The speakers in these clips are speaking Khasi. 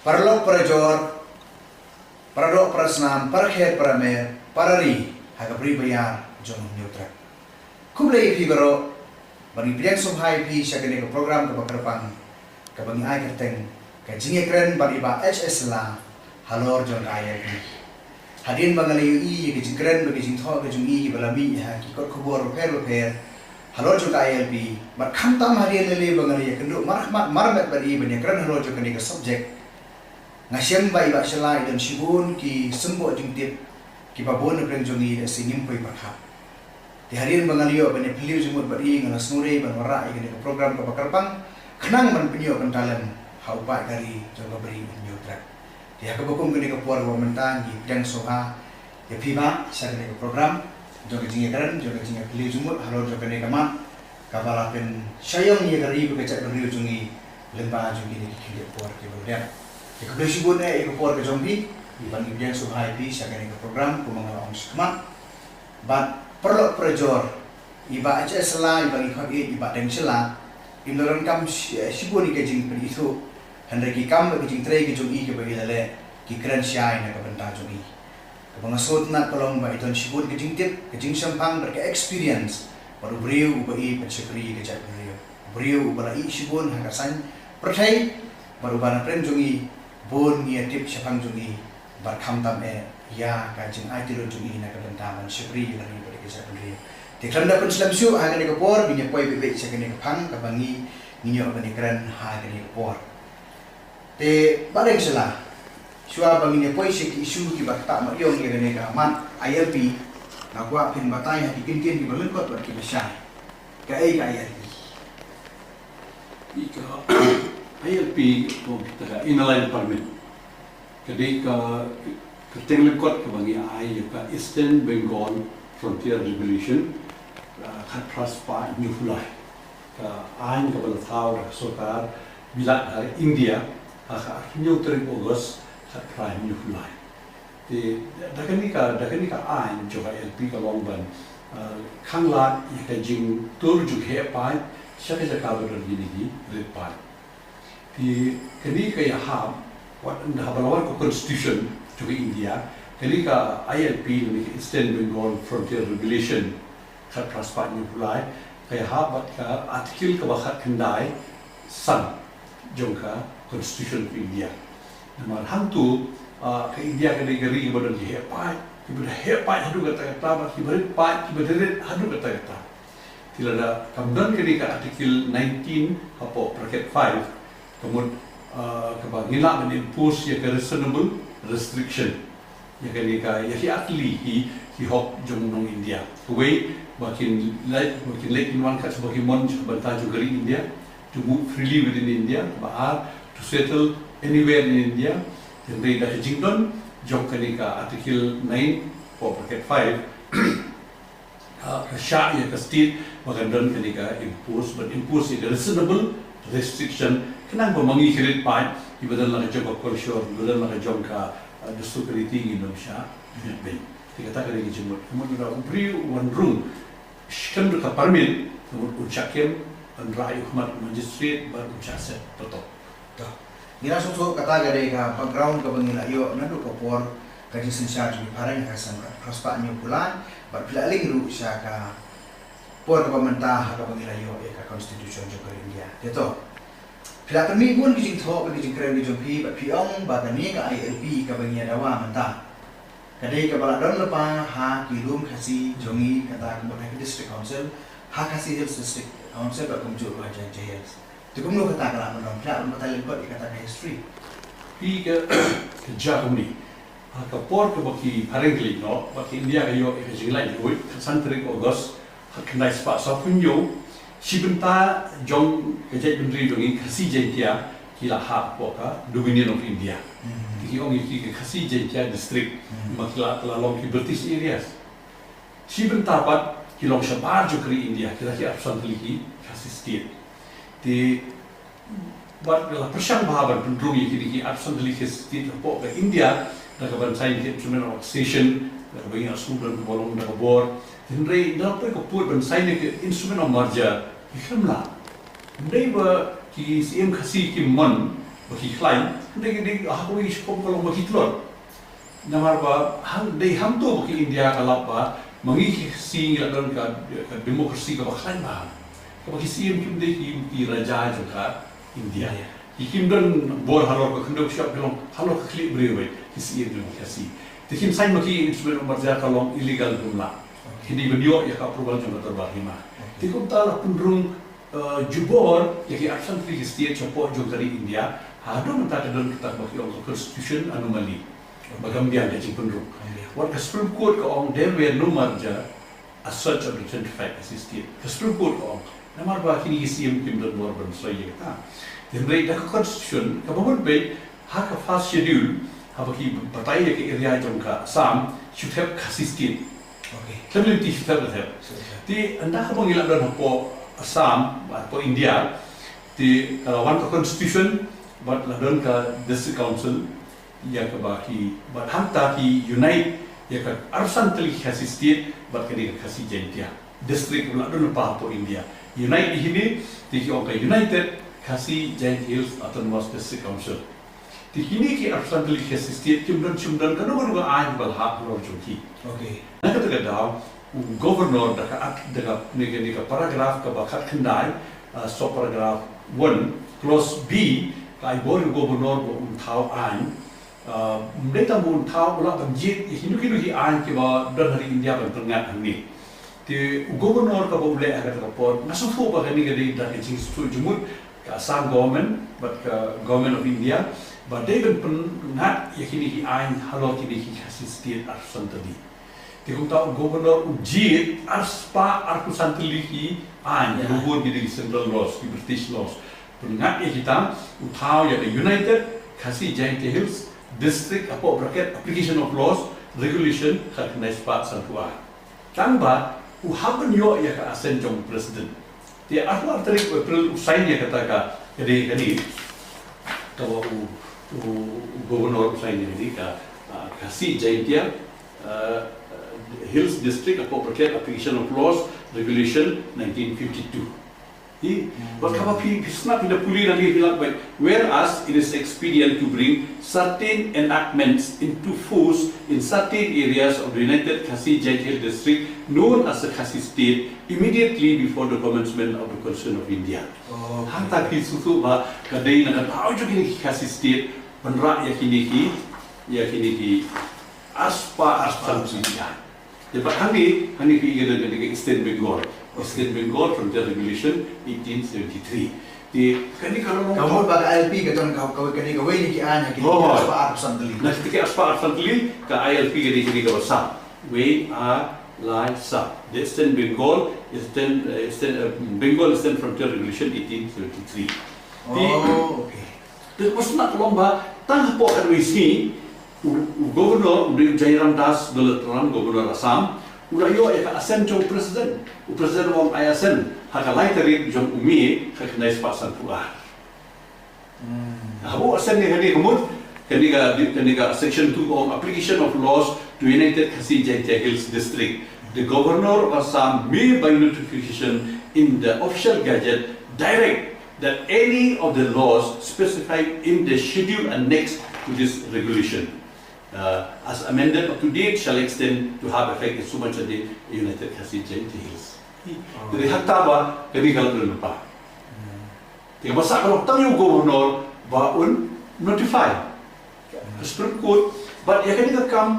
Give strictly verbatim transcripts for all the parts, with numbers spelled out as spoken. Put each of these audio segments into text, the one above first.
Paralok parajor, paradoh parasnam, parakhet paramer, parari ha ka bri ba ïar jong u Hynñiewtrep. Khublei ïa phi baroh ba ngi pdiang sngewbha ïa phi sha kane ka program kaba kyrpang, kaba ngi ai kyrteng Ka Jingïakren bad i Bah H S Shylla halor jong ka I L P. Hadien ba nga la ïohi ïa ka jingkren bad ka jingthoh ka jong i kiba la mih ha ki kot khubor bapher bapher halor jong ka I L P, bad khamtam hadien lei lei ba nga la ïakynduh markhmat marmet bad i ban ïakren halor jong kane ka subject, nga shem ba i Bah Shylla i don shibun ki symboh jingtip kiba bun na pdeng jong i, lehse ngim poi pyrkhat. Te hadien ba nga la ïoh ban ïaphylliew jingmut bad i, nga la sngewdei ban wanrah ïa kane ka program kaba kyrpang, khnang ban pynïoh pyntalem ha u paid ka ri jong ka bri u Hynñiewtrep. Te ha kaba kum kane ka por kaba mynta, ngi pdiang sngewbha ïa phi Bah sha kane ka program jong ka jingïakren, jong ka jingïaphylliew jingmut halor jong kane ka mat kaba la pynshai ïa ka ri bad ka jaitbynriew jong ngi lyngba jong kine ki khyndiat por kiba la dep. Te khublei shibun eh ïa ka por ka jong phi, ban ngi pdiang sngewbha ïa phi sha kane ka program, kumba nga la ong shakhmat. Bad paralok parajor, i Bah H S Shylla, i Bah ngi khot ïa i Bah Deng Shylla, im la donkam shi-, shibun ïa ka jingpynithuh, hynrei ki kam bad ki jingtrei ki jong i kiba i la leh ki kren shai na ka bynta jong i. Kaba nga sngewtynnat ka long ba i don shibun ka jingtip, ka jingshemphang bad ka experience bad u briew uba i pynshakri ïa ka jaitbynriew, u briew uba la ïeh shibun ha ka saiñ pyrthei, bad uba na pdeng jong i bun ngi ïatip shaphang jong i, bad khamtam eh ïa ka jingaiti lut jong i na ka bynta ban shakri ïa ka ri bad ka jaitbynriew. Te khlem da pynslem shuh ha kane ka por, ngin ïa poi beit beit sha kane ka phang kaba ngi, ngin ïoh ban ïakren ha kane ka por. Te Bah Deng Shylla, shuwa ba ngin ïa poi sha ki issue kiba ktah mat ïong ïa kane ka mat I L P, nga kwah phin batai ha ki kyntien kiba lyngkot bad kiba shai. Kaei ka I L P? Ïa ka I L P, ka, ka Inner Line Permit, ka dei ka, ka kyrteng lyngkot kaba ngi ai ïa ka Eastern Bengal Frontier Regulation, ah, khatphra spah hynñiewphew lai. Ka aiñ kaba la thaw da ka sorkar bilat ha India ha ka arphew hynñiew tarik August khatphra hynñiewphew lai. Te da kane ka, da kane ka aiñ jong ka I L P ka long ban, ah, khanglad ïa ka jingtur jong ki heh paid sha ka jaka ba don kine ki rit paid. Te kane ka ïahap wat haba la wan ka Constitution jong ka India, kane ka I L P lane ka Eastern Bengal Frontier Regulation khatphra spah hynñiewphew lai, ka ïahap bad ka Article kaba khatkhyndai san jong ka Constitution of India. Namar hangto, ah, ka India ka dei ka ri kaba don ki heh paid, kiba da heh paid haduh katta katta, bad kiba rit paid, kiba da rit haduh katta katta. Te lada kam don kane ka Article nineteen hapoh bracket five, ka mut, ah, kaba ngin lah ban impose ïa ka reasonable restriction ïa kane ka, ïa ki artylli ki, ki hok jong nong India. Kawei, ba kin leit, ba kin leit kin wan kat shaba ki mon sha ka bynta jong ka ri India, to move freely within India. Ba ar, to settle anywhere in India. Hynrei da ka jingdon jong kane ka Article nine, hapoh bracket five, ah, ka shah ïa ka state ba kan don kane ka impose, ban impose ïa ka reasonable restriction, khnang ba ma ngi ki rit paid kiba don la ka jong ka culture, kiba don la ka jong ka, ah, dustur ka riti, ngin ym shah miet beiñ. Te kata ka dei ka jingmut. Ka mut lada u briew u wan rung shitom da ka permit, ka mut un shah kem ban rah ïa u ha khmat u magistrate bad un shah set patok. To. Ngi la sngewthuh kata ka dei ka background kaba ngi la ïoh naduh ka por ka jingsynshar jong ki phareng ha ka snem khatphra spah hynñiewphew lai, bad phi la link ruh sha ka por kaba mynta ha kaba ngi la ïoh ïa ka Constitution jong ka ri India. Te to, phi la pynmih bun ki jingthoh bad ki jingkren ki jong phi, bad phi ong ba kane ka I L P kaba ngi ïa dawa mynta ka dei kaba la don lypa ha ki lum Khasi jong ngi, kata ka mut ha ki District Council, ha Khasi Hills District Council bad kumjuh ruh ha Jaintia Hills. Te kumno kata ka lah ban long, phi lah ban batai lyngkot ïa kata ka history? Phi, ka, ka jia kumne. Ha ka por kaba ki phareng ki leit noh, ba ka India ka ïoh ïa ka jinglaitluid, khatsan tarik August, khatkhyndai spah sawphew hynñiew, shi bynta jong ka jaitbynriew jong ngi Khasi Jaintia ki la hap hapoh ka Dominion of India. Hmm. Te ki ong ïa ki ka Khasi Jaintia District, Hmm. namar ki la, la long ki British areas. Shi bynta pat ki long shabar jong ka ri India, ki la ki arphew san tylli ki Khasi State. Te bad la pyrshang bha ban pynrung ïa kine ki arphew san tylli ki Khasi State hapoh ka India da kaba sign ïa ka Instrument of Accession, da kaba ïa sngewdon kaba long da ka bor. Hynrei da la poi ka pud ban sign ïa ka Instrument of Merger, ki khlem lah. Hynrei ba ki Syiem Khasi kim mon ba ki khlaiñ, dei dei ha kawei ka shyiap ka long ba ki tlot. Namar ba hang dei hangto ba ki India ka lap ba ma ngi ki Khasi ngi la don ka, ka democracy kaba khlaiñ bha. Kaba ki Siem kim dei ki, ki raja jong ka India. Ki kim don bor halor ka khyndew shyiap, ki long halor ka khlieh briew beit ki Siem jong ki Khasi. Te kin saiñ ma ki instrument of merger ka long illegal, ym lah. Ki dei ban ïoh ïa ka approval jong ka dorbar hima. Te kumta la pynrung, eh, jubor ïa ki arphew san tylli ki state shapoh jong ka ri India. Haduh mynta ka don kata ba ki ong ka constitution anomaly. Ba kam biang ka jingpynrung. Wat ka Supreme Court ka ong there were no merger as such of the twenty-five Khasi state. Ka Supreme Court ka ong. Namar ba kine ki Siem kim don bor ban soi ïa kata. Hynrei da ka constitution kaba mut beit ha ka first schedule, haba ki batai ïa ka area jong ka Assam, shu thep Khasi state. Khlem lynti shu thep la thep. Te ynda kaba ngi la don hapoh Assam, hapoh India, te ka la wan ka constitution bad la don ka district council, ïa kaba ki, bad hangta ki unite ïa ka arphew san tylli ki Khasi state bad kane ka Khasi Jaintia District ba la don lypa hapoh India. Unite ïa kine, te ki ong ka United Khasi Jaintia Hills Autonomous District Council. Te kine ki arphew san tylli ki Khasi state kim don shym don kano kano ka aiñ ba la hap halor jong ki. Na kata ka daw, u governor da ka at, da ka, ne ka, ne ka paragraph kaba khatkhyndai, uh, sub paragraph one, clause B, ka ai bor ïa u governor ba un thaw aiñ, uh, ym dei tang ba un thaw, u lah ban jied ïa kino kino ki aiñ kiba don ha ri India ban pynngat hangne. Te u governor kaba u leh ha kata ka por, nga sngewthuh ba kane ka dei da ka jingsngewthuh jingmut ka Assam government bad ka Government of India ba dei ban pynngat ïa kine ki aiñ halor kine ki Khasi state arphew san tylli. Te kumta u governor u jied arspah arphew san tylli ki aiñ, ki bun ki dei ki central laws, ki British laws. Pynngat ïa kita, u thaw ïa ka United Khasi Jaintia Hills District, hapoh bracket, application of laws, regulation, khatkhyndai spah sanphew ar. Tang ba u hap ban ïoh ïa ka assent jong u president. Te arphew ar tarik u April u sign ïa kata ka, ka dei kane, kaba u, u, u governor u sign ïa kane ka, ah, Khasi Jaintia, ah, Hills District, hapoh bracket, application of laws, regulation, nineteen fifty-two. Hi, bad kaba phi, phi sngap, phi da pule nangne, phi lap beit. Whereas it is expedient to bring certain enactments into force in certain areas of the United Khasi Jaintia Hills District known as the Khasi State immediately before the commencement of the Constitution of India. Hangta phi sngewthuh ba ka dei na ka daw jong kine ki Khasi State ban rah ïa kine ki, ïa kine ki arspah arphew san tylli ki aiñ. Te bad hangne, hangne phi i ka don kane ka Eastern Bengal. Eastern Bengal Frontier Regulation eighteen seventy-three. Te kane ka long, ka mut ba ka I L P ka don ka, ka, kane kawei na ki aiñ, kane ka arspah arphew san tylli. Na kata ka arspah arphew san tylli, ka I L P kane, kane kaba sap. Wei, a, lai, sap. The Eastern Bengal, Eastern, uh, Eastern, uh, Bengal Eastern Frontier Regulation eighteen seventy-three. Te, oh, okay. Te ka sngewthuh ka long ba tang hapoh kawei sngi, u, u governor, u dei u Jairam Das Dolat Teron, governor Assam, u la ïoh ïa ka assent jong u president. U president u ong ai assent ha ka lai tarik jong u May, khatkhyndai spah sanphew ar. Haba u assent ïa kane ka mut, kane ka, kane ka section two ka ong application of laws to United Khasi Jaintia Hills District. The governor of Assam may by notification in the official gazette direct that any of the laws specified in the schedule annexed to this regulation, uh, as amended up to date, shall extend to have effect in so much as the United Khasi Jaintia Hills. Jadi hangta ba kane ka la don lypa. Te kaba sah ka long tang ïa u governor ba un notify ka Supreme Court, bad ïa kane ka kam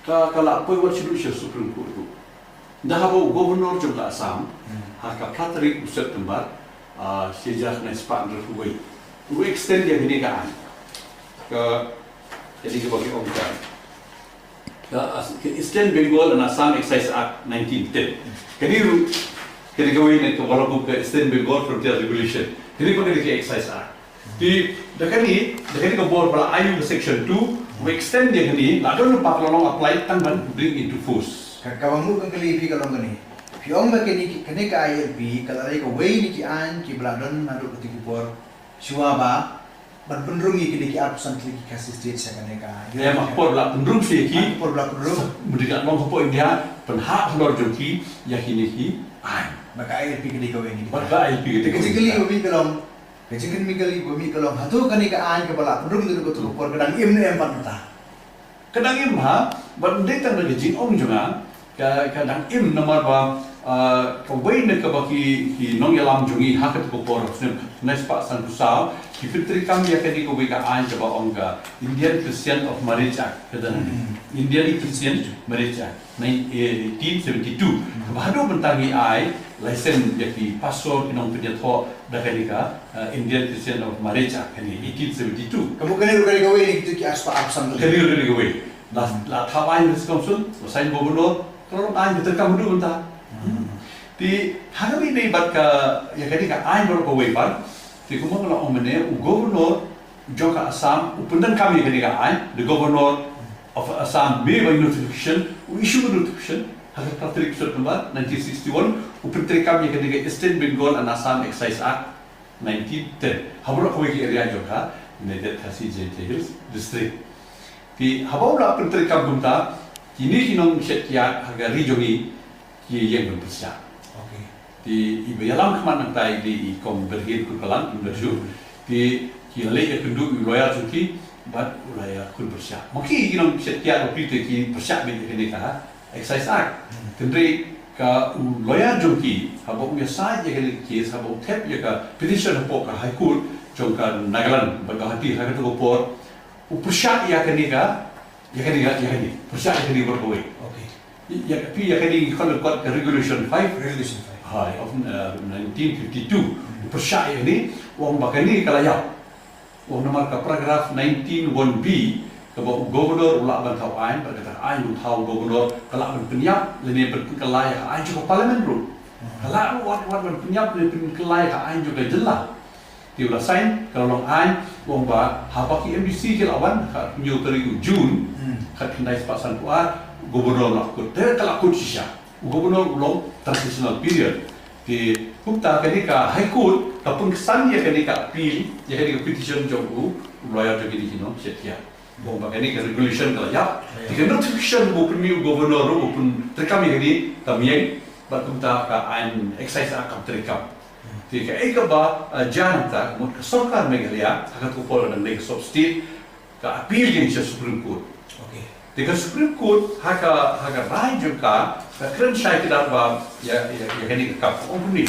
ka, ka la poi wat sha Supreme Court ruh. Nda haba u governor jong ka Assam, ha ka phra tarik u September, ah, shi hajar khyndai spah hynriewphew wei, u extend ïa kane ka aiñ. Ka, kane kaba ki ong ka, ka As-, ka Eastern Bengal and Assam Excise Act nineteen ten. Kane ruh, kane kawei na kaba la buh ka Eastern Bengal Frontier Regulation. Kane pat kane ka Excise Act. Te, da kane, da kane ka bor ba la ai u ka section two, u extend ïa kane, la don lypa, ka la long apply tang ban bring into force. Ka, kaba mut ban kylli phi ka long kane. Phi ong ba kane, kane ka I L P, ka la dei kawei na ki aiñ kiba la don naduh kata ka por shuwa ba ban pynrung ïa kine ki arphew san tylli ki Khasi State sha kane ka. Ïa, ma ka por ba la pynrung sha ki. Ma ka por ba la pynrung. Mynta ka long hapoh India, pynhap halor jong ki ïa kine ki aiñ. Ba ka I L P ka dei kawei na ki. Ba ka I L P ka dei kawei. Te ka jingkylli ba mih ka long, Ka jingkylli ba mih ka long, hato kane ka aiñ kaba la pynrung ïa kane ka por ka dang im ne em pat mynta? Ka dang im ha, bad ym dei tang da ka jingong jong nga, ka, ka dang im namar ba, ah, kawei na kaba ki, ki nongïalam jong ngi ha kata ka por, snem khyndai spah sanphew saw, ki pyntreikam ïa kane kawei ka aiñ kaba ong ka Indian Christian of Marriage Act, kata na. Hmm. Indian Christian Marriage Act, nine, eh, eighteen seventy-two. Hmm. Kaba haduh mynta ngi ai license ïa ki pastor, ki nongpynïathoh da kane ka, eh, Indian Christian of Marriage Act, kane eighteen seventy-two. Ka mut kane ruh kane kawei na kitu ki arspah arphew san. Kane ruh kane kawei. La, la thaw aiñ District Council, la sign Governor, ka la long aiñ ba treikam haduh mynta. Hmm. Te ha kaba ïadei bad ka, ïa kane ka aiñ baroh kawei pat, te kumba nga la ong mynne, u Governor jong ka Assam u pyndonkam ïa kane ka aiñ, the Governor of Assam may by notification, u issue ka notification ha ka khatphra tarik September nineteen sixty-one, u pyntreikam ïa kane ka Eastern Bengal and Assam Excise Act nineteen ten ha baroh kawei ka area jong ka United Khasi Jaintia Hills District. Te haba u la pyntreikam kumta, kine ki nongshet kiad ha ka ri jong ngi ki ïeng ban pyrshah. Okay. Te iba ïalam khmat nangta i dei i Kong Berhir Kurkalang, Kong Berhir. Te ki la leit ïakynduh ïa u lawyer jong ki, bad u la ïakhun pyrshah. Ma ki, ki nongshet kiad bapli te ki pyrshah beit ïa kane ka Excise Act. Hmm. Hynrei ka u lawyer jong ki, haba u ïasaid ïa kane ka case, haba u thep ïa ka petition hapoh ka High Court jong ka Nagaland bad Guwahati ha kata ka por, u pyrshah ïa kane ka, ïa kane ka, ïa kane, pyrshah ïa kane baroh kawei. Okay. Ïa, ïa, phi ïa kane ngi khot, khot ka Regulation five. Regulation five. Hai, of, uh, nineteen fifty-two. Hmm. U pyrshah ïa kane, u ong ba kane ka la ïap. U ong namar ka paragraph nineteen one B, kaba u Governor u lah ban thaw aiñ, bad kata ka aiñ u thaw u Governor, ka lah ban pynïap, lane ban pynkylla ïa ka aiñ jong ka Parliament ruh. Hmm. Ka lah ruh wat, wat ban pynïap, lane pynkylla ïa ka aiñ jong ka jylla. Te u la sign, ka la long aiñ, u ong ba, haba ki M D C ki la wan, ha ka hynñiew tarik u June, hmm, khatkhyndai spah sanphew ar, u Governor u la kut, te ka la kut shisha. U Governor u long transitional period. Te kumta kane ka High Court, ka pynksan ïa kane ka appeal, ïa kane ka petition jong u, u lawyer jong kine ki nongshet kiad. U ong ba kane ka regulation ka la ïap. Te ka notification ba u pynmih u Governor ruh, u pyntreikam ïa kane, kam ïeng, bad kumta ka aiñ Excise Act kam treikam. Te kaei kaba, eh, jia nangta, ka mut ka sorkar Meghalaya, ha kata ka por ka dang dei ka sob state, ka appeal ïa kane sha Supreme Court. Okay. Te ka Supreme Court, ha ka, ha ka rai jong ka, ka kren shai kdar ba, ïa, ïa, ïa kane ka kam, ka ong kumne.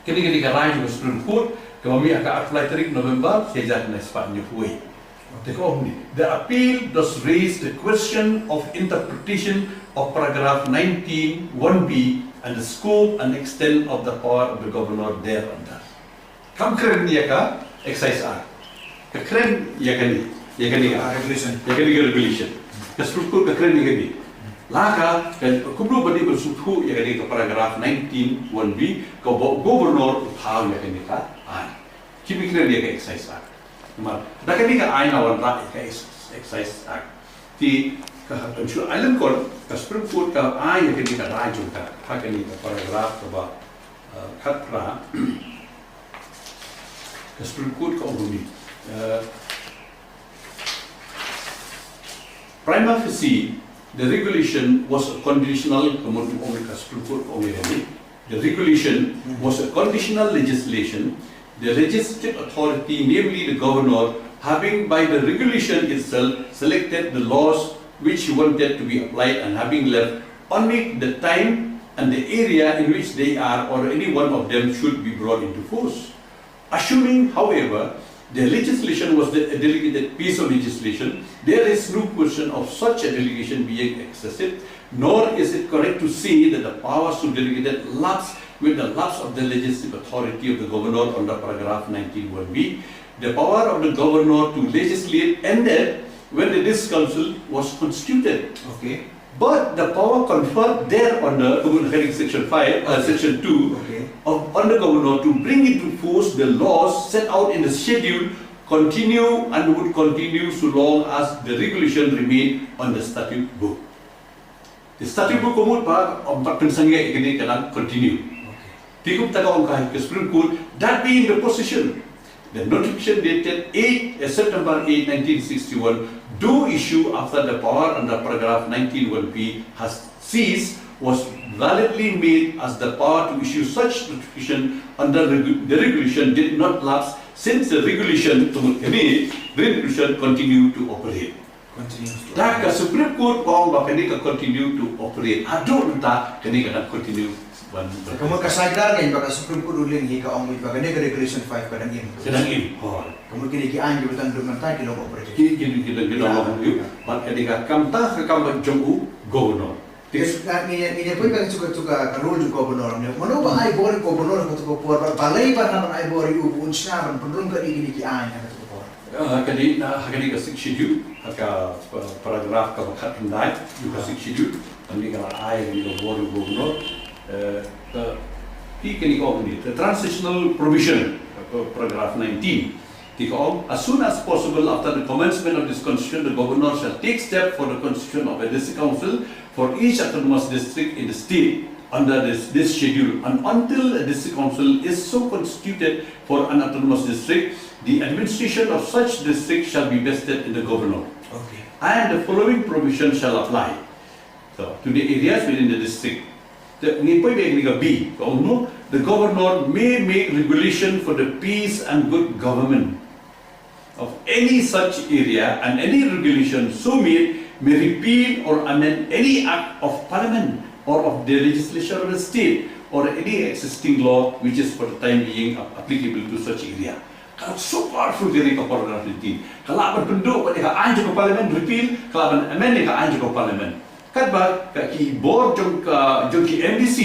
Kane, kane ka rai jong ka Supreme Court, kaba mih ha ka arphew lai tarik November, shi hajar khyndai spah hynñiewphew wei. Te ka ong kumne, the appeal does raise the question of interpretation of paragraph nineteen one B and the scope and extent of the power of the governor thereunder. Kam kren ïa ka Excise Act. Ka kren ïa kane, ïa kane ka, ah, regulation, ïa kane ka regulation. Ka Supreme Court ka kren ïa kane. La ka, ka kumno ba dei ban sngewthuh ïa kane ka paragraph nineteen one B, kaba u Governor u thaw ïa kane ka aiñ. Kim kren ïa ka Excise Act. Namar da kane ka aiñ la wanrah ïa ka Ex-, Excise Act. Te ka, ka Island Court, ka Supreme Court ka ai ïa kane ka rai jong ka ha kane ka paragraph kaba, uh, khatphra. Ka Supreme Court ka ong kumne. Uh, prima facie, the regulation was a conditional, ka mut u ong, ka Supreme Court ka ong ïa kane. The regulation, mhm, was a conditional legislation, the legislative authority, namely the governor, having by the regulation itself selected the laws which he wanted to be applied and having left only the time and the area in which they are or any one of them should be brought into force. Assuming, however, the legislation was de-, a delegated piece of legislation, there is no question of such a delegation being excessive, nor is it correct to say that the powers so delegated lapse with the lapse of the legislative authority of the governor under paragraph nineteen one B. The power of the governor to legislate ended when the District Council was constituted. Okay. But the power conferred there under, under section five, uh, section two, okay, of, on the governor to bring into force the laws set out in the schedule continue and would continue so long as the regulation remain on the statute book. The statute book ka mut ba, um, ba pynsangeh ïa kane ka dang continue. Okay. Te kumta ka ong ka Supreme Court, that being the position, the notification dated eight, uh, September eight, nineteen sixty-one, do issue after the power under paragraph nineteen one B has ceased was validly made as the power to issue such notification under regu- the regulation did not lapse since the regulation, to the regulation continued to operate. Continues to. Da ka Supreme Court ka ong ba kane ka continue to operate. Haduh mynta kane ka continue ban Ka mut ka side line ba ka Supreme Court ruling hi ka ong ba kane ka regulation five ka dang im. Ka dang im. Oh. Ka mut kine ki aiñ ki ba tang dum mynta ki long operative. Ki ki ki ki long long yu. Ban kane ka kam ta ka kam ban jong u governor. Yes, na ni ni ni pun ka chuka chuka ka role jong governor ne. Mano ba ai bor governor ka chuka por ba balei ba na ai bor yu un sna ban pun ka di kine ki aiñ ka chuka por. Ah, kane na kane ka Sixth Schedule, ka paragraph ka ba khat khyndai yu ka Sixth Schedule. Kane ka la ai kane ka bor governor. Eh, ka ki kane ka ong ni the transitional paragraph nineteen. Te ka ong, as soon as possible after the commencement of this constitution, the governor shall take steps for the constitution of a district council for each autonomous district in the state under this, this schedule, and until a district council is so constituted for an autonomous district, the administration of such district shall be vested in the governor. Okay. And the following provision shall apply. So, to the areas within the district. The, ngi poi bek ni ka B, ka ong no, the governor may make regulation for the peace and good government of any such area, and any regulation so made may repeal or amend any act of parliament or of the legislature of the state or any existing law which is for the time being ap- applicable to such area. Ka super full kane ka paragraph nineteen. Ka lah ban pynduh ba ka aiñ jong ka parliament repeal, ka lah ban amend ka aiñ jong ka parliament. Katba ka ki bor jong ka jong ki M D C,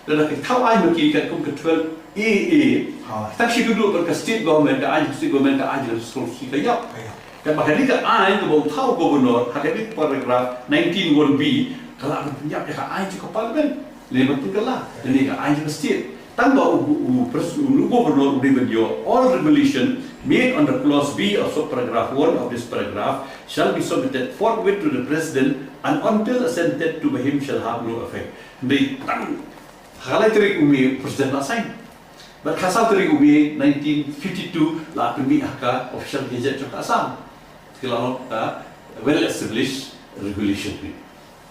lada ki thaw aiñ ma ki katkum ka twelve A A, Ha. Tang shi ka duh ban ka state government, ka aiñ state government, ka aiñ ka state ka ïap. Ka ïap. Katba kane ka aiñ kaba u thaw governor, ha kane ka paragraph nineteen one B, ka lah ban pynïap ïa ka aiñ ka parliament. Lei ban pynkylla, kane ka aiñ ka state. Tang ba u u pres u governor u dei ban ïoh all regulation made under clause B of subparagraph one of this paragraph shall be submitted forthwith to the president and until assented to by him shall have no effect. Dei tang ha ka lai tarik u May president la sign. Bad ka saw tarik u May nineteen fifty-two la pynmih ha ka official gazette jong ka Assam. Ki la long ka well established regulation ni.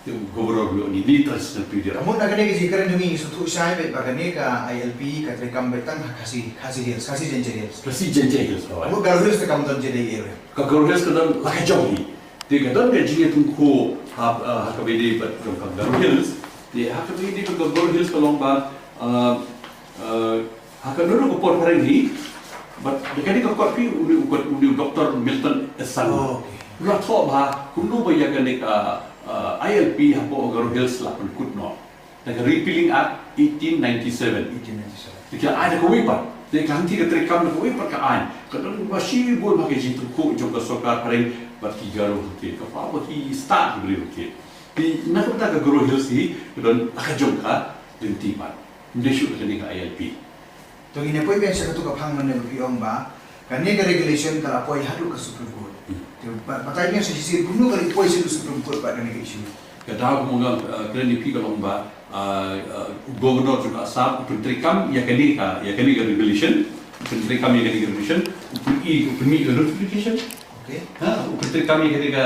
Ki governor u ni ni transitional period. Ka mut na kane ka jingkren jong ngi sngewthuh shai bad ba kane ka I L P ka treikam bad tang ha Khasi Khasi Hills, Khasi Jaintia Hills. Khasi Jaintia Hills ka wai. Ka mut Garo Hills ka kam don jadei area. Ka Garo Hills ka don la ka jong hi. Te ka don ka jingïatyngkhuh ha ha ka bynta bad jong ka Garo Hills. Te ha ka bynta bad ka Garo Hills ka long ba ha ka nuru ka por phareng hi. Bad da kane ka kot phi uni u kot uni u Doctor Milton Esang. Oh, okay. U la thoh ba kumno ba ïa kane ka I L P hapoh Garo Hills la pynkut noh. Da ka Repealing Act eighteen ninety-seven. Eighteen ninety-seven. Te ka ai da kawei pat. Te ka hangtei ka treikam da kawei pat ka ai. Ka don ba shibun ha ka jingtyngkhuh jong ka sorkar phareng bad ki Garo hangtei. Ka pa ba ki stad ki briew hangtei. Te na ka bynta ka Garo Hills hi ka don la ka jong ka lynti pat. Ym dei shuh da kane ka I L P. To ngin ïa poi biang sha katu ka phang mynne ba phi ong ba kane ka regulation ka la poi haduh ka Supreme Court. Te ba- batai biang sha shisien kumno ka la poi sha ka Supreme Court ba kane ka issue. Ka daw kumba nga kren ïa phi ka long ba u Governor jong ka Assam u pyntreikam ïa kane ka ïa kane ka regulation, u pyntreikam ïa kane ka regulation, u pyn-i u pynmih ka notification. Okay. Ha, u pyntreikam ïa kane ka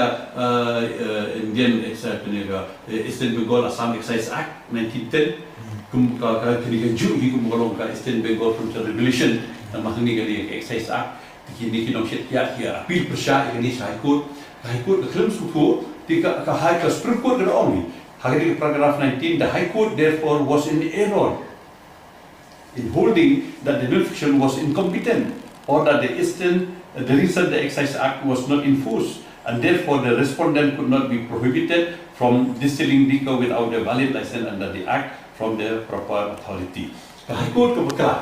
Indian Excise, kane ka Eastern Bengal Assam Excise Act nineteen ten. Kum ka ka kane ka juh hi kum ka long ka Eastern Bengal Frontier Regulation. Namar kane ka dei ka Excise Act. Te kine ki nongshit kiad ki appeal pyrshah ïa kane sha High Court. Ka High Court ka khlem sngewthuh, te ka ka High ka Supreme Court ka da ong hi. Ha kane ka paragraph nineteen, the High Court therefore was in error in holding that the notification was incompetent or that the Eastern, the reason the Excise Act was not enforced, and therefore the respondent could not be prohibited from distilling liquor without a valid license under the Act from the proper authority. Ka High Court ka bakla.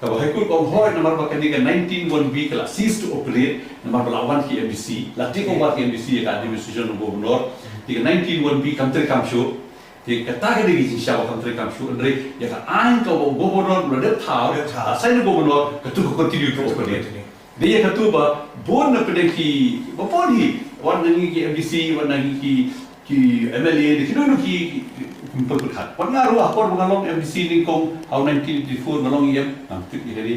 Ka ba High Court ka ong hooid namar ba kane ka nineteen one B ka la cease to operate namar ba la wan ki M D C, la take over ki M D C ïa ka administration of governor. Te ka nineteen one B kam treikam shuh. Te kata ka dei ka jingshisha ba kam treikam shuh, hynrei ïa ka aiñ kaba u governor u la dep thaw, Dep thaw. la sign u governor, katu ka continue to operate. Dei ïa katu ba bun na pdeng ki, ba bun hi, wat na ngi ki M D C, wat na ngi ki ki M L A, dei ki don ki ki pynpyrkhat. Wat nga ruh ha por ba nga long M D C nyngkong ha u nineteen eighty-four nga long E M, ngam tip ïa kane.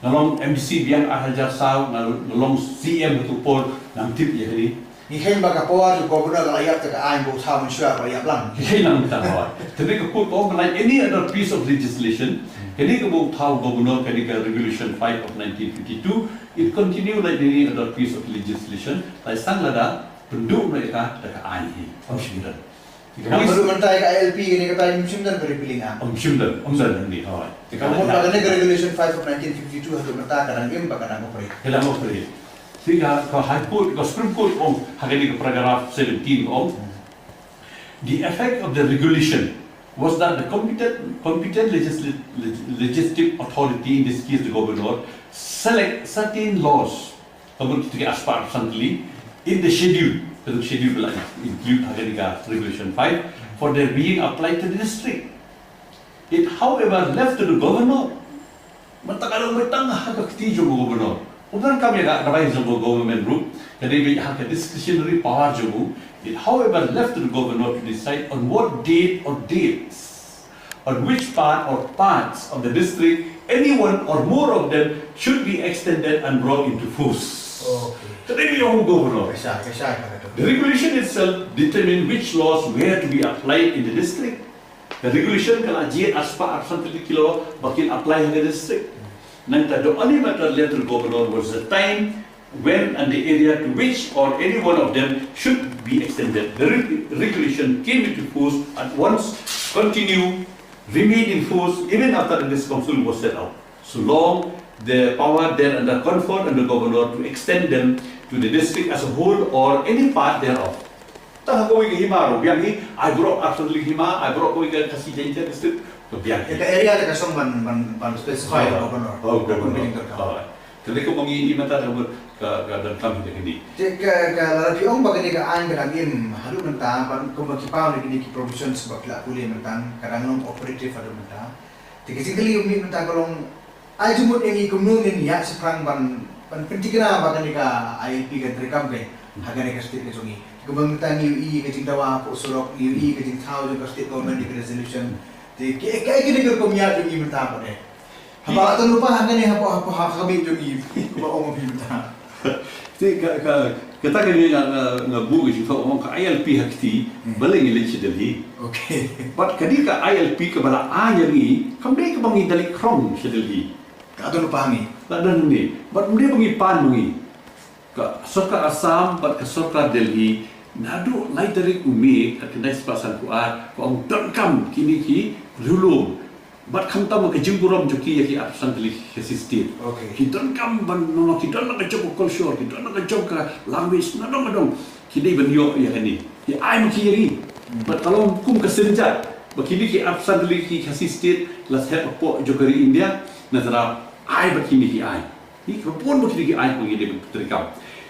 Nga long M D C biang ar hajar saw, nga nga long C M ha tu por, ngam tip ïa kane. Ngi kheiñ ba ka power jong u governor ka la ïap, te ka aiñ ba u thaw mynshuwa ka la ïap lang. Ngi kheiñ lang tang, hooid. Te kane ka court ka ong, like any other piece of legislation, kane kaba u thaw u governor, kane ka Regulation five of nineteen fifty-two, it continue like any other piece of legislation. Lai sang lada pynduh noh ïa ka da ka aiñ hi. Ym shym don. Ka mut mynta ïa ka I L P kane ka time ym shym don ka repealing act. Ym shym don, ym don hangne, hooid. Ka mut ba kane ka Regulation five of nineteen fifty-two haduh mynta ka dang im bad ka dang operate. Ka dang operate. Te ka, ka High Court, ka Supreme Court ka ong ha kane ka paragraph seventeen ka ong, "The effect of the regulation was that the competent, competent legisla-, leg-, legislative authority, in this case the governor, select certain laws," ka mut ki arspah arphew san tylli, "in the schedule," ka mut schedule ba la include ha kane ka Regulation five, "for their being applied to the district. It, however, left to the governor." Mynta ka long mynta ha ka kti jong u governor. U donkam ïa ka advice jong u government ruh, ka dei beit ha ka discretionary power jong u. "It, however, left to the governor to decide on what date or dates, on which part or parts of the district, anyone or more of them, should be extended and brought into force." Okay. Ka dei beit jong u governor. Ka shai, ka shai ka tu. "The regulation itself determine which laws were to be applied in the district." Ka regulation ka la jied arspah arphew san tylli ki law ba kin apply ha ka district. Nangta, "The only matter left to the governor was the time when and the area to which or any one of them should be extended. The re-, regulation came into force at once, continue, remain in force even after the district council was set out, so long the power thereunder conferred on the governor to extend them to the district as a whole or any part thereof." Tang ha kawei ka hima ruh biang hi, ai baroh arphew san tylli ki hima, ai baroh kawei ka Khasi Jaintia district ka biang hi. Ïa ka area te ka shong ban, ban, ban specify da u governor. Oh, governor. Ka jingdonkam. Oh. Te kane ka ba ngi ïohi mynta ka mut ka, ka donkam hi da kane. Te ka, ka lada phi ong ba kane ka aiñ ka dang im haduh mynta, ban kumba ki paw ne kine ki provisions ba phi la pule mynta ka dang long operative haduh mynta. Te ka jingkylli u mih mynta ka long, ai jingmut ïa ngi kumno ngin ïaid shaphrang ban, ban pynthikna ba kane ka I L P kan treikam kein ha kane ka state ka jong ngi. Kumba mynta ngi ïohi ka jingdawa hapoh surok, ngi ïohi ka jingthaw jong ka state government ïa ka resolution. Te kaei kaei kine ki rukom ïaid jong ngi mynta pat de. Haba la tang rupa ha kane hapoh, hapoh ha ka bit jong ngi. Kumba ong phi mynta. Te ka, ka, kata ka ngi nga, nga, nga buh ka jingthoh ong ka I L P ha kti, hmm, balei ngi leit sha Delhi. Okay. Bad ka dei ka I L P kaba la ai ïa ngi, kam dei kaba ngi da leit khrong sha Delhi. Ka don pa ngi. La don ngi. Bad kam dei ba ngi pan ngi. Ka sorkar Assam bad ka sorkar Delhi, naduh lai tarik u May, ka khyndai spah sanphew ar, ka ong donkam kine ki riewlum. Bad khamtam ka jingburom jong ki ïa ki arphew san tylli ki Khasi State. Okay. Ki donkam ban, no, ki don la ka jong ka culture, ki don la ka jong ka language, nadong nadong. Ki dei ban ïoh ïa kane. Ki ai ma ki ïa ngi. Hmm. Bad ka long kum ka synjat ba kine ki arphew san tylli ki Khasi State la thep hapoh jong ka ri India, na tara ai ba kine ki ai. Ngi ka bun ba kine ki aiñ ba ngi dei ban treikam.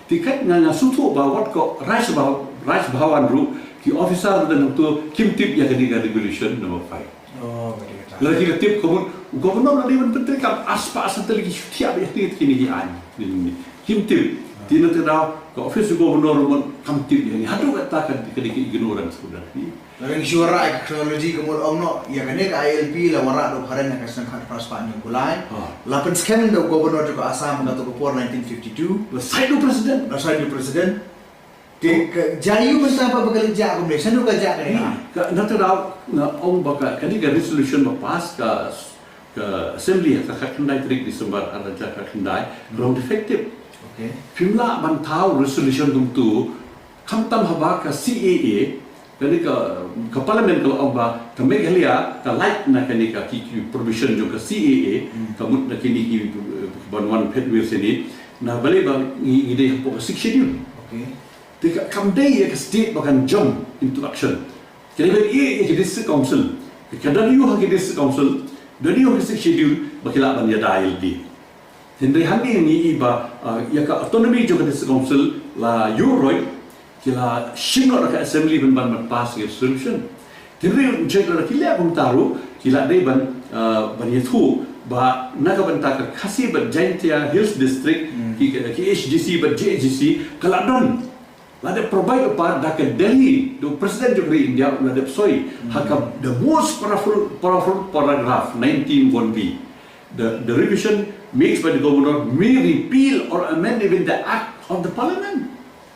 Te kat nga, nga sngewthuh ba wat ka Raj Bhav-, Raj Bhavan ruh ki officer ba don hangto kim tip ïa kane ka regulation number five. Oh, ka dei kata. Lada ki la tip ka mut u governor la dei ban pyntreikam, arspah arphew san tylli ki shu thiah beit ïa kine ki aiñ. Kim tip. Te na kata ka daw ka office u governor ruh kam tip ïa kane. Haduh katta ka, ka dei ka ignorance ka dei. Lada ngi shu wanrah ïa ka chronology ka mut ong noh, ïa kane ka I L P la wanrah da u Karen ha ka snem khatphra spah hynñiewphew lai. Ah. La pynskhem da u governor jong ka Assam ha kato ka por nineteen fifty-two. La sign da u president. La sign da u president. Te ka jia aïu mynta ba ka la jah kumne, shano ka jah kane? Ka, na kata daw nga ong ba ka, kane ka resolution ba pass ka, ka assembly ha ka khatkhyndai tarik December ar hajar khatkhyndai, ka long defective. Okay. Phim lah ban thaw resolution kumto, khamtam haba ka C A A, kane ka, ka parliament ka la ong ba ka Meghalaya ka lait na kane ka ki, ki provision jong ka C A A, hmm, ka mut na kine ki, eh, ban wan phet wir sini, na balei ba ngi, ngi dei hapoh ka Sixth Schedule. Okay. Te ka, kam dei ïa ka state ba kan jump into action. Ka dei ban ïeh ïa ka district council. Ka don ïa u ha ka district council, don ïa u ha ka Sixth Schedule, ba ki lah ban ïada ïa lade. Hynrei hangne ngi ïohi ba, ah, ïa ka autonomy jong ka district council la ïuh roit, ki la shim noh da ka assembly ban, ban, ban pass ïa ka resolution. Hynrei u jait lada ki leh kumta ruh, ki la dei ban, ah, ban ïathuh ba na ka bynta ka Khasi bad Jaintia Hills District, hmm, ki, ki H D C bad J H D C, ka la don. La dep provide pat da ka Delhi, da u President jong ka ri India, la dep soi, hmm, ha ka the most powerful, powerful paragraph, nineteen one B. The, the revision makes by the governor may repeal or amend even the act of the parliament.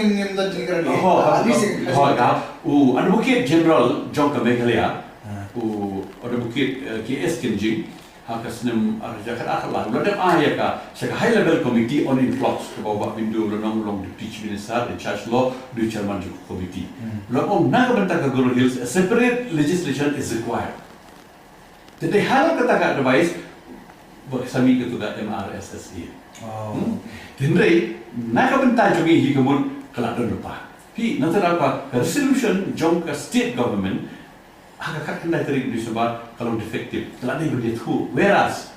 ngim ngim don jingkren. Oh, oh, oh, oh, u Advocate General jong ka Meghalaya, u Advocate, eh, K S Kynjing, ha ka snem ar hajar khatar la, u la dep ai ïa ka sha ka High Level Committee on Influx, kaba u Bah Bindo u la long, u long Deputy Chief Minister in charge law, u dei u chairman jong ka committee. U la ong na ka bynta ka Garo Hills, a separate legislation is required. Te dei halor kata ka advice ba ka sa mih katu ka M R S S A. Hynrei na ka bynta jong ngi hi ka mut ka la don lypa. Phi, nangta ka resolution jong ka state government ha ka khatkhyndai tarik December ka long defective. Ka la dei ban ïathuh. Whereas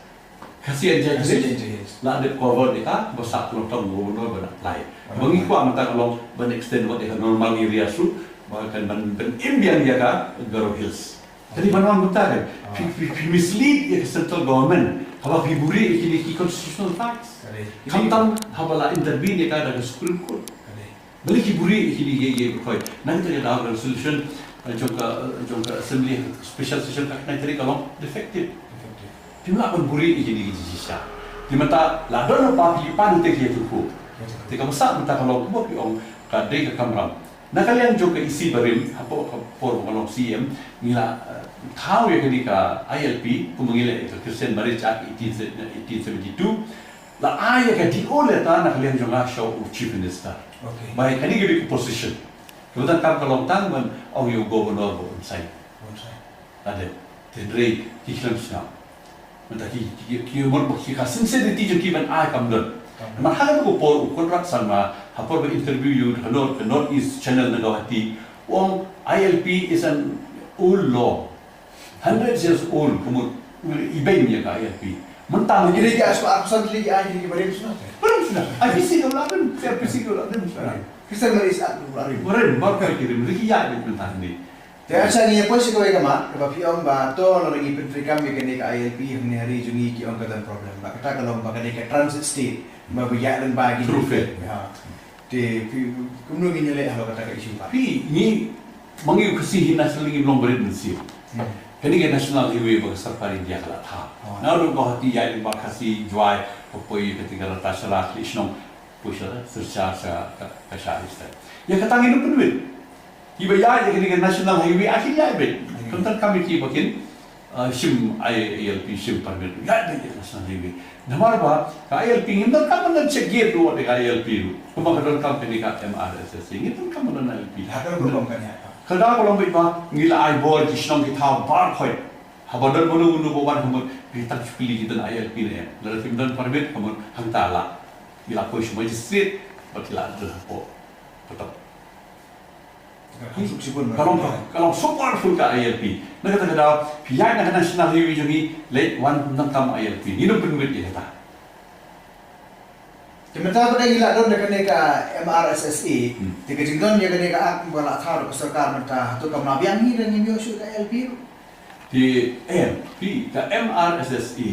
Khasi Jaintia Hills la dep cover ïa ka, ba sah ka long tang governor ban apply. Ba ngi kwah mynta ka long ban extend wat ïa ka normal area ruh, ba kan ban, ban im biang ïa ka Garo Hills. Kane ban wan mynta kan phi, phi, phi mislead ïa ka central government haba phi buhrieh ïa kine ki constitutional facts. Khamtam haba la intervene ïa ka da ka Supreme Court. Balei ki buhrieh ïa kine ki, ki, ki, na kata ka daw ka resolution, eh, jong ka, jong ka assembly, special session ka khyndai tarik ka long defective. Phim lah ban buhrieh ïa kine ki jingshisha. Te mynta la don ha phi pan te ki tu ko. Te ka masa mynta ka long kumba phi ong ka dei ka kamram. Na ka liang jong ka E C barim, hapoh ka por ba ka long C M, ngi la, eh, thaw ïa kane ka I L P, kumba ngi la ïa ka Christian Marriage Act eighteen, eighteen seventy-two, la ai ïa ka D O letter na ka liang jong nga sha u Chief Minister. Okay. Ba ïa kane ka dei ka position. Ka ba tang kam ka long tang ban ong ïa u Governor ba un sign. Un sign. Ade, te hynrei ki khlem sngap. Mynta ki, ki, ki, ki mut ba ki ka sincerity jong ki ban ai kam don. Kam don. Namar ha kano ka por u Conrad Sangma, ha por ba interview ïa u ha North, North East Channel na Guwahati, u ong I L P is an old law. Hundred years old, ka mut, i beiñ ïa ka I L P. Mynta ki dei ki aspa, aspa ki dei ki ai ki barim sngap. Barim sngap. I P C ka la barim, I P C ka la barim sngap. Ki san mar is at barim. Barim, barim ki rim, ri ki ïa beiñ mynta ni. Te acha ngi ïa poi sha kawei ka mat, kaba phi ong ba to lada ngi pyntreikam ïa kane ka I L P hangne ha ri jong ngi ki ong ka don problem. Ba kata ka long ba kane ka transit state, ba ba ïa lyngba ki. True faith. Ha. Te phi kumno ngin ïaleh halor kata ka issue ba. Phi ngi ma ngi u Khasi hi nationally ngim long barit mynsiem. Hmm. Kane ka national highway ba ka sorkar India ka la thaw. Oh. Naduh Guwahati ïa lyngba Khasi, Jowai, ka poi ka Tikarata, Shara, Khlieh Shnong. Poi sha Silchar, sha ka, ka Shah East. Ïa kata ngin ym pynwit. Kiba ïaid ïa kane ka national highway, a kin ïaid beit. Hmm. Khamtam kam ïa kiba kin, uh, shim I L P, shim permit. Ïaid beit ïa ka national highway. Namar ba ka I L P ngim donkam ban check gate ruh ïa ka I L P ruh. Kumba ka donkam kane ka M R S S A. Ngim donkam ban I L P. Ha ka rukom kan ïa. Ka da ka long beit ba ngi la ai bor ki shnong ki thaw bar khoit. Haba don mano mano ba wan ha mut, phi tang shu kylli ki don I L P ne em. Lada phim don permit ha mut hangta la. Ki la poi sha magistrate bad ki la don hapoh patok. Ka long, ka long so powerful ka I L P. Na kata ka daw phi ïaid na ka national highway jong ngi, leit wan, nang kam I L P. Ngin ym pynwit ïa kata. Te mynta ba dei ngi la don da kane ka M R S S A, hmm, te ka jingdon ïa kane ka act ba la thaw da ka sorkar mynta, hato kam la biang ngi da ngim ïoh shuh ka I L P ruh? Te em, phi, ka M R S S A,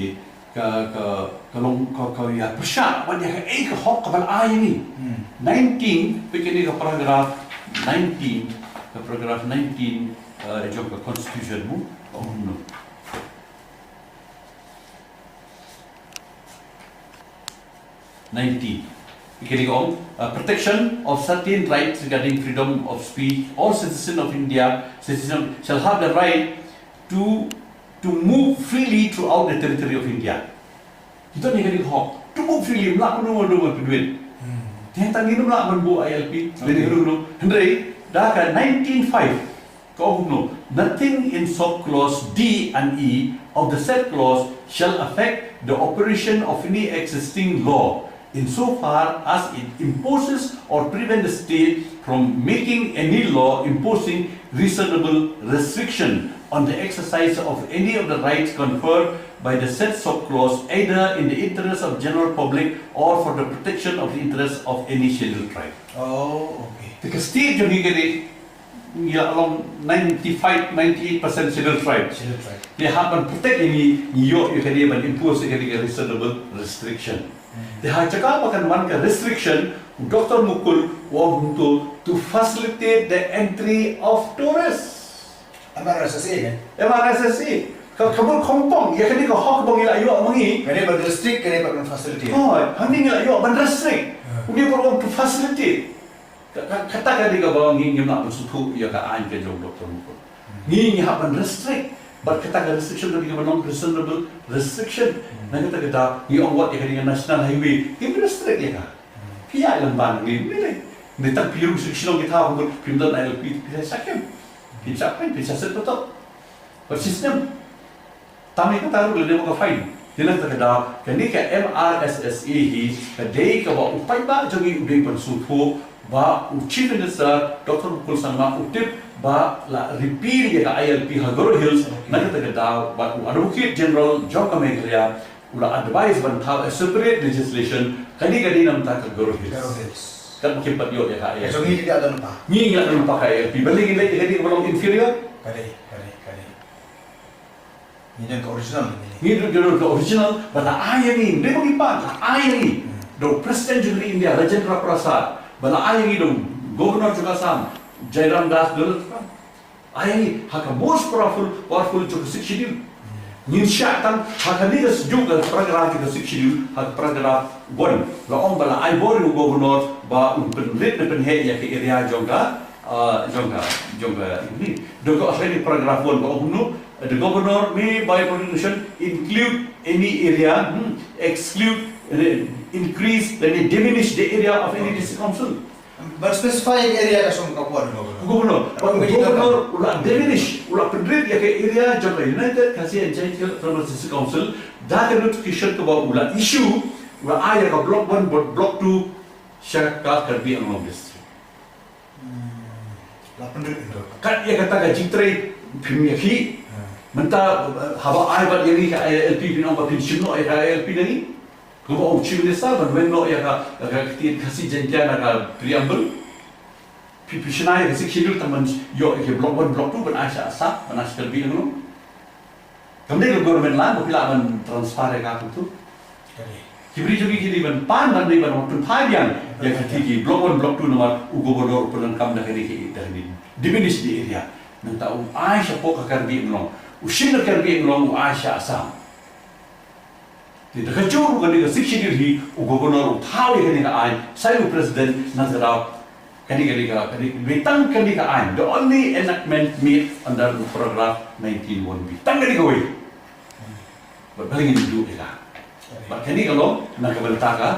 ka, ka, ka long, ka, ka ïa pyrshah bad ïa kaei ka hok kaba la ai ïa ngi. Hmm. Nineteen, phi, kane ka paragraph nineteen, ka paragraph nineteen, eh, jong ka constitution mo, ka ong kumno. Nineteen. Ïa kane ka ong, uh, protection of certain rights regarding freedom of speech. All citizen of India, citizen shall have the right to, to move freely throughout the territory of India. Ki don ïa kane ka hok to move freely, ym lah uno uno ban pynwit. Hmm. Te hangta ngin ym lah ban buh I L P, okay, lane uno uno. Hynrei da ka nineteen five, ka ong kumno, nothing in sub clause D and E of the said clause shall affect the operation of any existing law insofar as it imposes or prevent the state from making any law imposing reasonable restriction on the exercise of any of the rights conferred by the said sub clause, either in the interest of general public or for the protection of the interests of any scheduled tribe. Oh, okay. Te ka state jong ngi ka dei, ngi la long ninety-five, ninety-eight percent scheduled tribe. Scheduled tribe. Ngi hap ban protect ïa ngi, ngi ïoh ïa kane ban impose ïa kane ka reasonable restriction. Hmm. Te ha jaka ba kan wan ka restriction, u Doctor Mukul u ong kumto, to facilitate the entry of tourists. M R S S A kan? M R S S A. Ka, ka bun kompong ïa kane ka hok ba ngi la ïoh ma ngi. Kane ban restrict, kane ban facilitate. Hooid, hangne ngi la ïoh ban restrict. Hmm. Une u ong to facilitate. Ka, ka, kata ka dei kaba ngi ngim lah ban sngewthuh ïa ka aiñ ka jong Doctor Mukul. Hmm. Ngi, ngi hap ban restrict. Bad kata ka restriction ka dei kaba long reasonable restriction. Hmm. Na kata ka daw ngi ong wat ïa ka dei ka national highway, ngim restrict ïa ka. Hmm. Phi ïaid lem ban ngi, ngi leh. Ngi tang phi ruh shnong ki thaw, phim don I L P, phi sa shah kem. Phin shah pyn, phin shah set patok. Bad shisnem. Tang ïa kata ruh lane ba ka fine. Te na kata ka daw, kane ka M R S S A hi, ka dei kaba u paidbah jong ngi u dei ban sngewthuh, ba u Chief Minister, Doctor Mukul Sangma u tip, ba la repeal ïa ka I L P ha Garo Hills, okay, na kata ka daw, bad u Advocate General jong ka Meghalaya, u la advise ban thaw a separate legislation, kane ka dei na bynta ka Garo Hills. Garo Hills. Katba kim pat ïoh ïa ka I L P. Ka jong ngi ka dei don lypa. Ngi ngi la don lypa ka I L P. Balei ngin leit ïa kane kaba long inferior? Ka dei, ka dei, ka dei. Ngi don ka original, ngi don ka original, ba la ai ïa ngi, dei ba ngi pan, la ai ïa ngi. Hmm. Da u President jong ka ri India, Rajendra Prasad, ba la ai ïa ngi da u Governor jong ka Assam, Jairam Das, da la ai ïa ngi ha ka most powerful, powerful jong ka Sixth Schedule. Hmm. Ngin shah tang ha kane ka sdang ka paragraph ka Sixth Schedule, ha ka paragraph one. La ong ba la ai bor ïa u governor ba un pynrit ne pynheh ïa ka area jong ka, ah, jong ka, jong ka, ini. Dong ka ha kane paragraph one ka ong kumno, the governor may by proclamation include any area, hmm, exclude, eh, increase, lane diminish the area of any district council. Ban specify area ka song ka por, governor. Governor, governor u la diminish, u la pynrit ïa ka area jong ka United Khasi and Jaintia Autonomous District Council da ka notification kaba u la issue, u la ai ïa ka block one, block two sha ka Karbi Anglong District. La pynrit ïa ka. Kat ïa kata ka jingtrei phim ïa ki. Mynta, eh, haba ai bad ïa ngi ka I L P, phin ong ba phin shim noh ïa ka I L P na ngi. Kumba ong Chief Minister ban wen noh ïa ka, ïa ka ktien Khasi Jaiñtia na ka preamble. Phi, phi shna ïa ka Sixth Schedule tang ban ïoh ïa ka block one, block two ban ai sha Assam, ban ai sha Karbi Anglong. Kam dei ka government land ba phi lah ban transfer ïa ka kumtu. Ki briew jong ngi ki dei ban pan, ban dei ban pynphai biang ïa ka, ki block one, block two namar u governor u pyndonkam da kane ka, da kane diminish the area. Nangta u ai shapoh ka Karbi Anglong. U shim na Karbi Anglong u ai sha Assam. Te da ka jong ruh kane ka Sixth Schedule hi u governor u thaw ïa kane ka aiñ, sa ïa u president, na ka daw kane, kane ka, kane ka, tang kane ka aiñ, the only enactment made under the paragraph nineteen one B. Tang kane kawei. Bad balei ngin duh ïa ka? Bad kane ka long na ka bynta ka,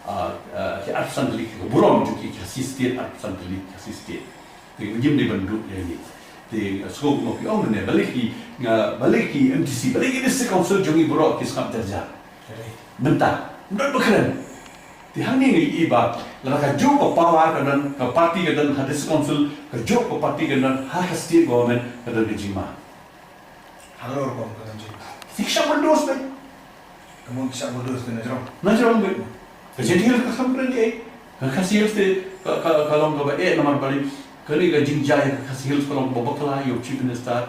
ah, ah, ki arphew san tylli ki burom jong ki Khasi State, arphew san tylli ki Khasi State. Te ngim dei ban duh ïa ngi. Te sngewbha kumno phi ong mynne, balei ki, nga, balei ki M D C, balei ki District Council jong ngi baroh ki sngap jar jar. Mynta, ym don ba kren. Te hangne ngi i ba lada ka juh ka power ka don, ka party ka don ha District Council, ka juh ka party ka don ha ka state government, ka don ka jingma. Halor kong ka don jingma. Ki shah bulldoze beit. Ka mon ki shah bulldoze beit na jrong. Na jrong beit. Ka Jaintia Hills ka kham kren ei. Ka Khasi Hills te ka, ka, ka long kaba eh namar balei. Kane ka jingjia ka Khasi Hills ka long kaba bakla ïa u Chief Minister,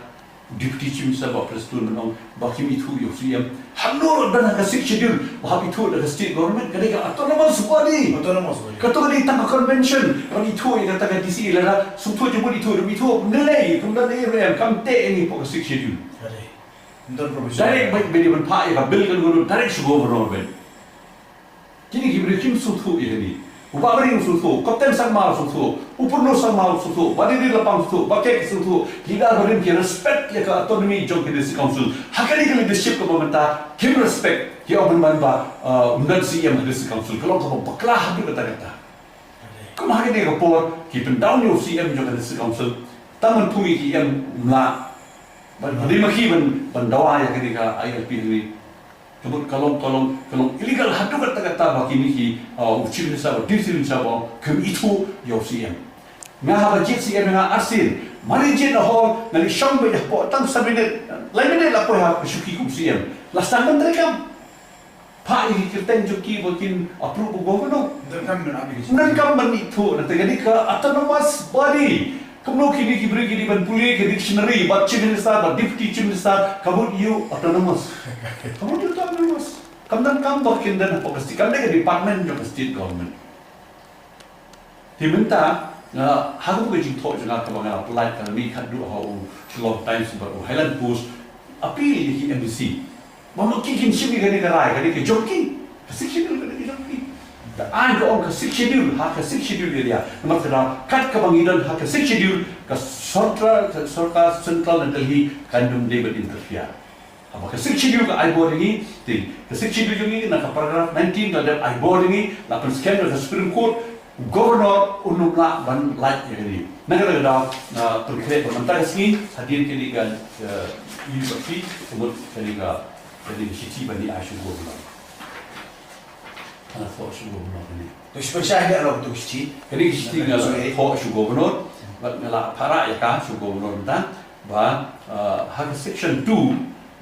Deputy Chief Minister Bah Prestone Tynsong ba kim ithuh ïa u C M. Halor ban ha ka Sixth Schedule ba hap ithuh da ka state government, ka dei ka autonomous body. Autonomous body. Kato ka dei tang ka convention ban ithuh ïa kata ka D C, lada sngewthuh jingmut ithuh, ym ithuh, ym lei, kum da dei, ym kam teh ïa ngi hapoh ka Sixth Schedule. Ka dei. Ym don provision. Direct ba, ba dei ban phah ïa ka bill kan gun direct sha governor ban. Kine ki briew kim sngewthuh ïa kane. U Bah Baring u sngewthuh, Captain Sangma u sngewthuh, u Purno Sangma u sngewthuh, Bah Didi Lapang u sngewthuh, Bah Kek u sngewthuh, ki da barim ki respect ïa ka autonomy jong ka District Council. Ha kane ka leadership kaba mynta kim respect, ki ong ban ban ba, uh, ym don C M ha District Council, ka long kaba bakla haduh katta katta. Kum ha kane ka por, ki pyndown ïa u C M jong ka District Council, tang ban pynmih ki em ym lah. Ban, ban dei ma ki ban, ban dawa ïa kane ka I L P hangne. Ka mut ka long, ka long, ka long illegal haduh katta katta ba kine ki, uh, u Chief Minister, u Deputy Chief Minister ba kim ithuh ïa u C M. Nga haba jied C M ïa nga arsien, mar jied na hall, nga la shong beit hapoh tang san minit, lai minit la poi ha ka shuki kum C M. La sdang ban treikam. Phah ïa ki kyrteng jong ki ba kin approve u governor. Ym donkam ban ap ïa ki. Ym donkam ban ithuh, nangta kane ka autonomous body. Kumno kine ki briew ki dei ban pule ka dictionary, bad Chief Minister, bad Deputy Chief Minister, ka mut ïa u autonomous. Ka mut ïa u autonomous. Kam donkam ba kin don hapoh ka state, kam dei ka department jong ka state government. Te mynta, ah, ha kaba ka jingthoh jong nga kaba nga la pynlait ka la mih khatduh ha u Shillong Times bad u Highland Post, appeal ïa ki M D C. Ba ma ki kin shim ïa kane ka rai, kane ka jong ki. Ka Sixth Schedule kane ka jong ki. Te ai ka ong ka Sixth Schedule, ha ka Sixth Schedule area. Namar ka daw, kat kaba ngi don ha ka Sixth Schedule, ka sorkar, ka sorkar central na Delhi kan ym dei ban interfere. Haba ka Sixth Schedule ka ai bor ïa ngi, te ka Sixth Schedule jong ngi na ka paragraph nineteen ka dep ai bor ïa ngi, la pynskhem da ka Supreme Court, u Governor un ym lah ban lait ïa kane. Na kata ka daw, nga pynkhreh ba mynta ka sngi, hadien kane ka, eh, ïa ka phi, ka mut kane ka, kane ka shithi ban ïa ai sha u Governor. Nga la thoh sha u Governor kane. To shi pyrshah ïa ka, to shithi. Kane ka shithi nga la thoh sha u Governor, bad nga la phah rai ïa ka sha u Governor mynta. Ba, uh, ha ka section two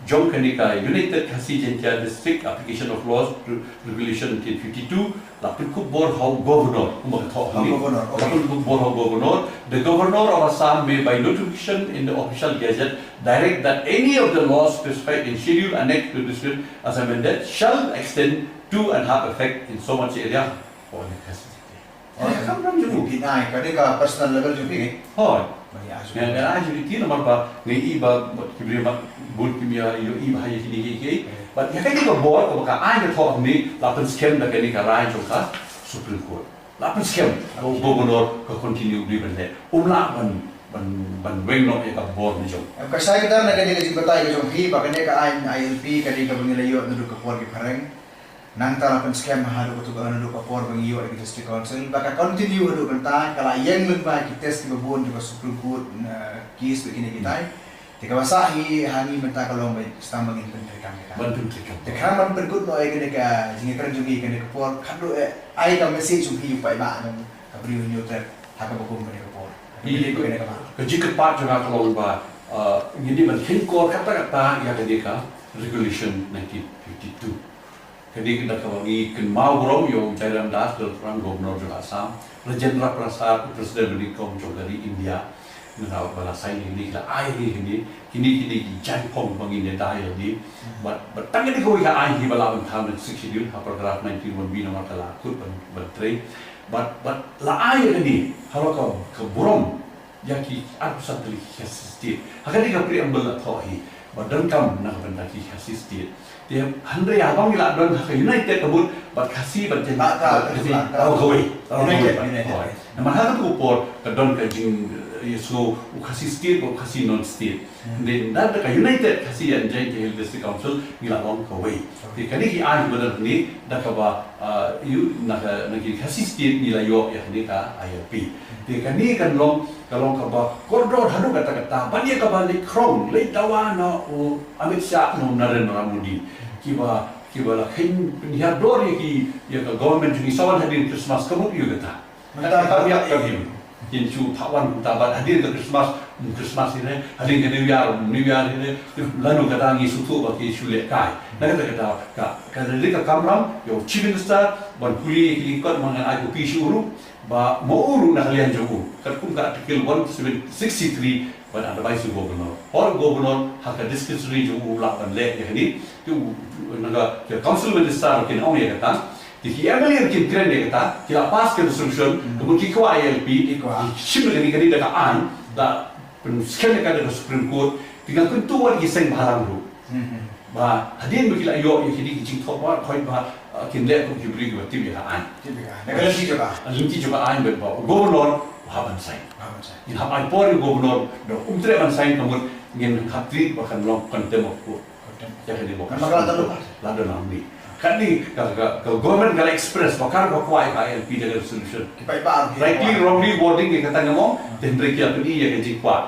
jong kane ka United Khasi Jaiñtia District Application of Laws Re-, Regulation nineteen fifty-two, la pynkup bor ha u Governor, kumba ka thoh ha u Governor, okay. La pynkup bor ha u Governor. The Governor of Assam may by notification in the Official Gazette direct that any of the laws specified in Schedule annexed to this bill as amended shall extend to and have effect in so much area for the Khasi. Hooid. Kam ram jong u. Phi ai, ka dei ka personal level jong phi. Hooid. Mani ai. Nga, nga ai jong phi namar ba nga i ba, ba ki briew ba, Bun kim ïa ïohi bha ïa kine kiei kiei. Bad ïa kane ka bor kaba ka aiñ ka thoh hangne la pynskhem da kane ka rai jong ka Supreme Court. La pynskhem ba u Governor ka continue dei ban leh. Um lah ban ban ban weng noh ïa ka bor ne jong. Em, ka shai ka dar na kane ka jingbatai ka jong phi ba kane ka aiñ I L P ka dei kaba ngi la ïoh naduh ka por ki phareng. Nangta la pynskhem haduh kato ka, naduh ka por ba ngi ïoh ïa ka District Council ba ka continue haduh mynta, ka la ïeng lyngba ki test kiba bun jong ka Supreme Court, na case ba kine kitai. Te kaba sah hi ha ngi mynta ka long ba sdang ba ngin pyntreikam ïa ka. Ban pyntreikam. Te khnang ban pynkut noh ïa kane ka jingïakren jong ngi kane ka por, khatduh eh ai ka message jong phi u paidbah jong ka Bri u Hynñiewtrep ha kaba kum kane ka por. Kane ka jingkyrpad jong nga ka long ba, uh, ngi dei ban kheiñkor katta katta ïa kane ka Regulation nineteen fifty-two. Kane ka da kaba ngi kynmaw burom ïa u Jairam Das, Governor jong Assam, Rajendra Prasad, President ba nyngkong jong ka ri India, mynta ba la sign ïa kine ki la ai ïa kine, kine kine ki jaiñphong ba ngin ïada ïa kine. Bad bad tang kane kawei ka aiñ hi ba la ban thaw na Sixth Schedule ha paragraph nineteen one B namar ka la kut ban ban trei. Bad bad la ai ïa kine ha la ka ka burom ïa ki arphew san tylli ki Khasi State. Ha kane ka preamble la thoh hi ba donkam na ka bynta ki Khasi State. Te hynrei haba ngi la don ha ka United ka mut bad Khasi bad Jaintia, ah, ka, ka, Khasi, ka, ka, kawei, ka, United, kawei. United. Hooid. Namar ha katu ka por ka don ka jing, eh, ïasngew u Khasi State bad u Khasi non-state. Hmm. Hynrei ynda da ka United Khasi and Jaintia Hills District Council ngi la long kawei. Kawei. Te kane ki aiñ ba don hangne da kaba, ah, ïa na ka, na ki Khasi State ngi la ïoh ïa kane ka I L P. Hmm. Te kane kan long ka long kaba kordor haduh katta katta ban ïa kaba leit khrong leit dawa na u Amit Shah na u Narendra Modi. Kiba kiba la kheiñ pynhiar dor ïa ki ïa ka government jong ngi sa wan hadien Christmas ka mut ïa kata. Kata ka ïa ka him. Kin shu thah wan kumta bad hadien ka Christmas, um Christmas hi ne, hadien ka New Year, um New Year hi ne, lano kata ngi sngewthuh ba ki shu lehkai. Na kata kata ka ka dei ka kamram ïa u Chief Minister ban pule ïa ki lyngkot, ma ngan ai copy sha u ruh. Ba ma u ruh na ka liang jong u katkum ka Article one sixty-three ban advise u Governor. Hooid, u Governor ha ka discretionary jong u lah ban leh ïa kane. Te u, na ka, ka Council Minister kin ong ïa kata. Te ki M L A kin kren ïa kata, ki la pass ka resolution, hmm, ka mut ki kwah I L P, ki kwah, ki shim ïa kane, kane da ka aiñ, da pynskhem ïa ka da ka Supreme Court, te nga kyntu wat ki seng bhalang ruh. Hmm, hmm. Ba hadien ba ki la ïoh ïa kine ki jingthoh ba, hooid ba, uh, kin leh kum ki briew kiba tip ïa ka aiñ. Tip ïa ka aiñ. Na ka lynti jong ka aiñ. Lynti jong ka aiñ, bad ba u Governor u hap ban sign. Hap ban sign. Ngin hap ai por ïa u Governor, da um treh ban sign ka mut ngin hap treat ba kan long contempt of court. Contempt. Ïa kane ba ka, namar ka la don, la don hangne. Kane ka, ka, ka government ka la express ba ka, ka kwah ïa ka I L P da ka resolution. Ki paidbah, ki, rightly, kwah, wrongly, wording ïa kata ngam ong, hmm, te hynrei ki la pyni ïa ka jingkwah.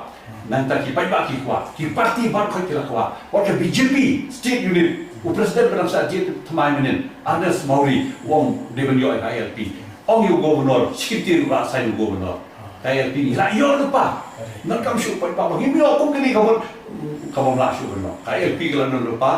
Nangta ki paidbah ki kwah, ki party baroh ki la kwah. Wat ka B J P state unit, u president ba dang sah jied thymmai mynnin, Ernest Mawrie, u ong dei ban ïoh ïa ka I L P. Ong ïa u Governor, shi kyntien ruh la sign u Governor. Ka I L P ngi la ïoh lypa. Ngan kam shu paidbah ba ngim ïoh kum kane ka mut, ka bym lah shuh ban long. Ka I L P ka la don lypa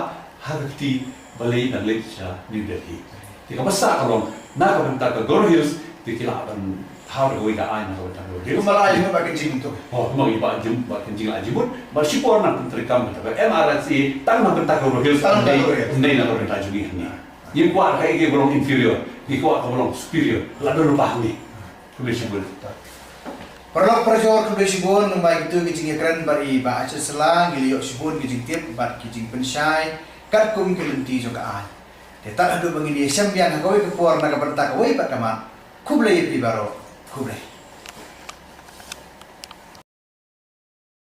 ha ka kti balei nang leit sha New Delhi. Te kaba sah ka long na ka bynta ka Garo Hills, te ki lah ban thaw da kawei ka aiñ na ka bynta Garo Hills. Kumba la ai jingmut Bah Kynjing tu. Oh, kumba la ai jingmut Bah Kynjing, la ai jingmut. Bad shipor nang pyntreikam kata ka M R S A tang na bynta Garo Hills, tang na bynta Garo Hills. Ym dei na ka bynta jong ngi hangne. Ngim kwah kaei kaei ba long inferior, ngi kwah kaba long superior. La don lypa hangne. Khublei shibun. Paralok parajor, khublei shibun, namar kito ki jingïakren bad i Bah Achut Shylla, ngi la ïoh shibun ki jingtip bad ki jingpynshai katkum ki lynti jong ka aiñ. Te tad haduh ba ngin ïashem biang ha kawei ka por na ka bynta kawei pat ka mat. Khublei ïa phi baroh. Khublei.